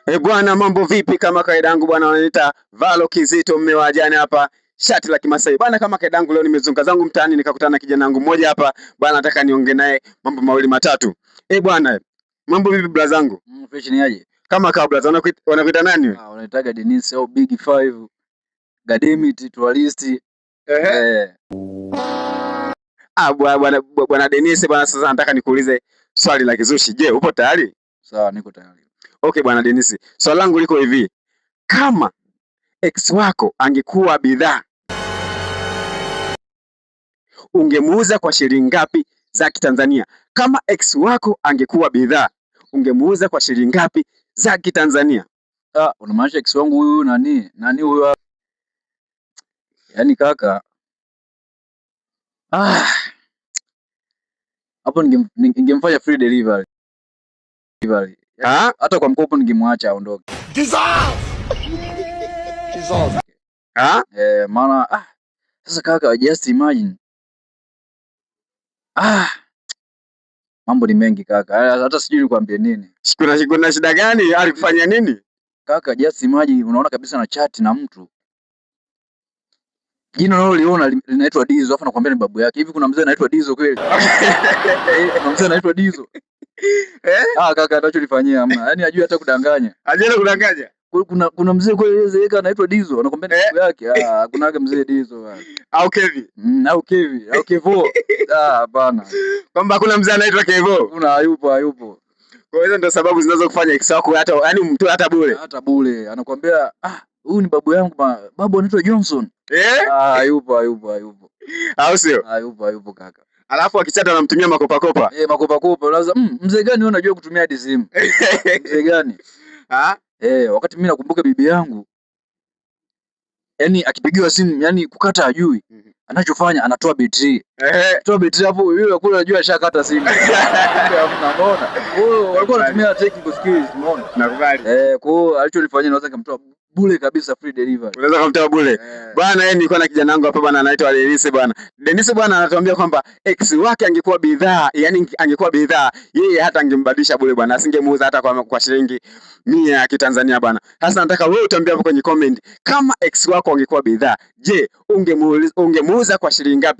E bwana, mambo vipi? Kama kawaida yangu bwana, wananiita Valo Kizito, mme wa jana hapa, shati la Kimasai bwana. Kama kawaida yangu, leo nimezunguka zangu mtaani nikakutana na kijana wangu mmoja hapa bwana, nataka niongee naye mambo mawili matatu. E bwana, mambo vipi bra zangu? Fresh ni aje? Kama kawa blaza, wanakuita nani? Ah, wanaitaga Dennis au Big Five. Gademit tourist. Ehe. Eh. Ah, bwana bwana Dennis bwana, sasa nataka nikuulize swali la kizushi. Je, upo tayari? Sawa, niko tayari. Okay bwana Dennis, swali langu liko hivi: kama ex wako angekuwa bidhaa ungemuuza kwa shilingi ngapi za Kitanzania? Kama ex wako angekuwa bidhaa ungemuuza kwa shilingi ngapi za Kitanzania? Ah, unamaanisha ex wangu huyu nani? Nani huyu hapa? Yaani kaka. Ah. Hapo ningemfanya free delivery. Delivery. Ha? Hata kwa mkopo ningemwacha aondoke. Ha? Eh, maana sasa kaka, just imagine. Ah, mambo ni mengi kaka. Hata sijui nikwambie nini. Kuna shida gani? Alikufanya nini? Kaka, just imagine unaona kabisa na chat na mtu. Jina unaloliona linaitwa Dizo, afu nakwambia ni babu yake. Hivi kuna mzee anaitwa Dizo kweli? Kuna mzee anaitwa Dizo? Eh? Ah, kaka anachonifanyia hamna. Yaani hajui hata kudanganya. Ajana kudanganya? Kuna mzee kweli aliyezeeka anaitwa Dizo, anakwambia ni Eh? babu yake. Ah, kuna mzee Dizo bwana. Au Kevi? Au Kevi, au Kevo. Ah, hapana. Kwamba hakuna mzee anaitwa Kevo. Kuna hayupo, hayupo. Kwa hizo ndio sababu zinazokufanya ex wako hata yaani umtoe hata bure. Hata bure. Anakwambia huyu ni babu yangu, babu anaitwa Johnson. Eh? Ah, hayupo, hayupo, hayupo. Au sio? Hayupo, hayupo kaka. Alafu akichata anamtumia makopa kopa. Eh, makopa kopa. Unaanza mzee gani wewe unajua kutumia hadi simu? Mzee gani? Ha? Eh, wakati mimi nakumbuka bibi yangu yaani akipigiwa simu yani kukata hajui. Anachofanya anatoa betri. Toa betri hapo yule kule anajua ashakata simu. Kumbe hamna, umeona? Kwa hiyo walikuwa wanatumia technical skills, umeona? Nakubali. Eh, kwa hiyo alichonifanyia naweza nikamtoa bure kabisa, free delivery. Unaweza kumtoa bure. Eh. Bwana, yeye nilikuwa na kijana wangu hapa bwana anaitwa Dennis bwana. Dennis bwana anatuambia kwamba ex wake angekuwa bidhaa, yani angekuwa bidhaa, yeye hata angembadilisha bure bwana, asingemuuza hata kwa shilingi 100 ya Kitanzania bwana. Sasa nataka wewe utuambie hapo kwenye comment kama ex wako angekuwa bidhaa, je, ungemuuza kwa shilingi ngapi?